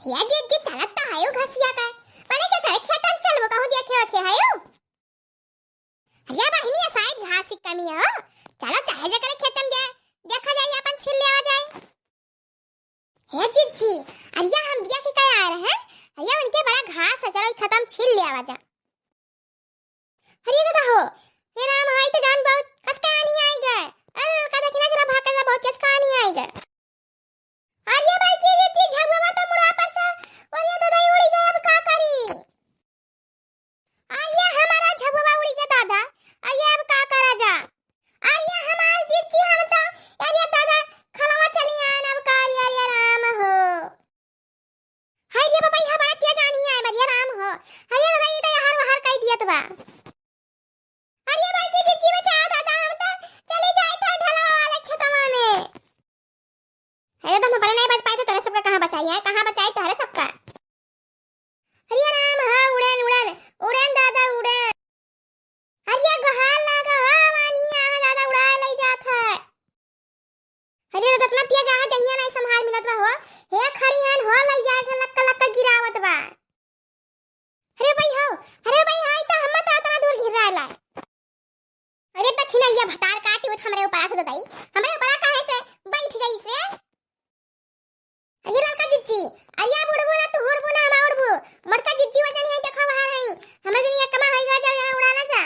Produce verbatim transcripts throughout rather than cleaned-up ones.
हे जिज्जी, चलत तो हयो घसिया का, मने के करे खेतन चलबो कहूँ देखे वखे हयो। अरे बहिनी, शायद घास की कमी है हो, चलो चाहे जकरे खेतन दे, देखा जाए, अपन छील ले आवा जाए। हे जिज्जी, अरे हम देखे का आए रहे, अरे उनके बड़ा घास है, चलो खतम छील ले आवा जा। अरे दादा हो, हे राम, हाय तो जान बहुत, कस का आनी आई गए। अरे लड़का देखी ना, चला भाग के जा, बहुत कस का आनी आई गए। अरे बड़की जिज्जी, झगवा तो मुड़ा पर से, अरे दादा, उड़ी गए, अब का करी? अरे हमारा झगवा उड़ी गए दादा, अरे अब का करा जा? अरे हमार जिज्जी, हम तो, अरे दादा, खलवा चली आन, अब का, अरे, अरे राम हो। हाय रे बाबा, यहाँ बड़ा तेज आनी है, बरिया राम हो। अरे दादा, ये तो यहाँ वहार कई दियत बा। अरे बड़की जिज्जी, बचाओ दादा, हम तो चली जाए थे ढलवा वाले खेतवा में। अरे तो हम अपने नहीं बच पाए थे, तोहरे सबका कहाँ बचाई है, कहाँ बचाई तोहरे सबका? अरे राम, हाँ, उड़न, उड़न, उड़न दादा, उड़न। अरे गोहार लागा हो, वानी आहा दादा उड़ाए लई जात है। अरे दादा, इतना तेज आहा, जहिया नहीं संभाल मिलत बा हो। हे खड़ी हन हो, लई जाए से लक्का लक्का गिरावत बा। अरे भाई हो, अरे भाई हो, ई तो हम तो इतना दूर गिर रहा है। अरे दक्षिणैया भतार काटी उत हमरे ऊपर आ से ददाई, हमरे ऊपर आ काहे से बैठ गई से? अरे लड़का जिज्जी, अरे अब उड़बू ना, तू उड़बू ना, हम उड़बू। मोटका जिज्जी वजन है, देखो बाहर है, हमरे दिन ये कमा होई गा, जाओ यहाँ उड़ाना जा।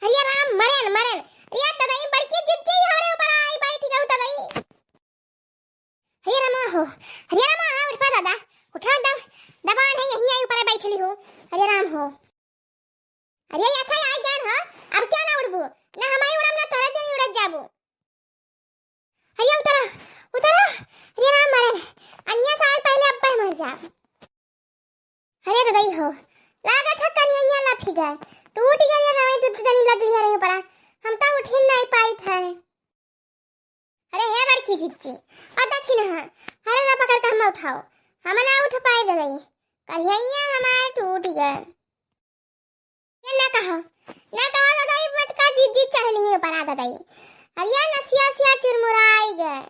अरे राम, मरेन, मरेन, अरे ददाई बड़की जिज्जी हमरे ऊपर आई बैठ गऊ ददाई। अरे रामा हो, अरे रामा, हाँ, उठ पा दादा, उठा दम, दबान है, यहीं आई ऊपर बैठ ली हूँ। अरे राम हो, अरे ऐसा ही आई ज्ञान हो, अब क्या ना उड़बू, ना हमारी उड़म ना तोरा दिन उड़त जाबू। अरे उतरा, उतरा, अरे राम मरे, अनिया साल पहले अब मर जा। अरे ददाई हो, लागत है करिया लफी गए, टूट गए रे रवे, दूध जनी लद लिया रही पड़ा, हम तो उठिन नहीं पाई था। अरे हे बड़की जिज्जी, और दक्षिण हाँ, अरे ना पकड़ के हम उठाओ, हम ना उठ पाए ददाई, करिया हमार टूट गए। ये ना कहा, ना कहा ददाई, मटका जिज्जी चढ़ लिए ऊपर आ ददाई, अरे ये नसिया सिया चुरमुराई गए।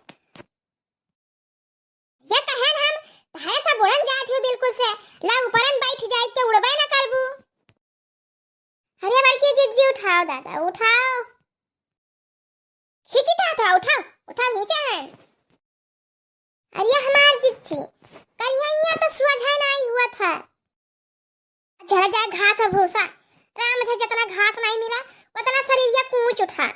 ये कहन हम तहरे सब उड़न जात हो बिल्कुल से, ला ऊपरन बैठ जाए के उड़बे ना करबू। अरे बड़की जिज्जी उठाओ दादा, उठाओ। खींची था, तो उठाओ, उठाओ, खींचे हैं। अरे हमार जिज्जी, करिया तो सुअझा नहीं हुआ था। झरा जाए घास और भूसा, राम थे जितना घास नहीं मिला, उतना शरीर या कूच उठा।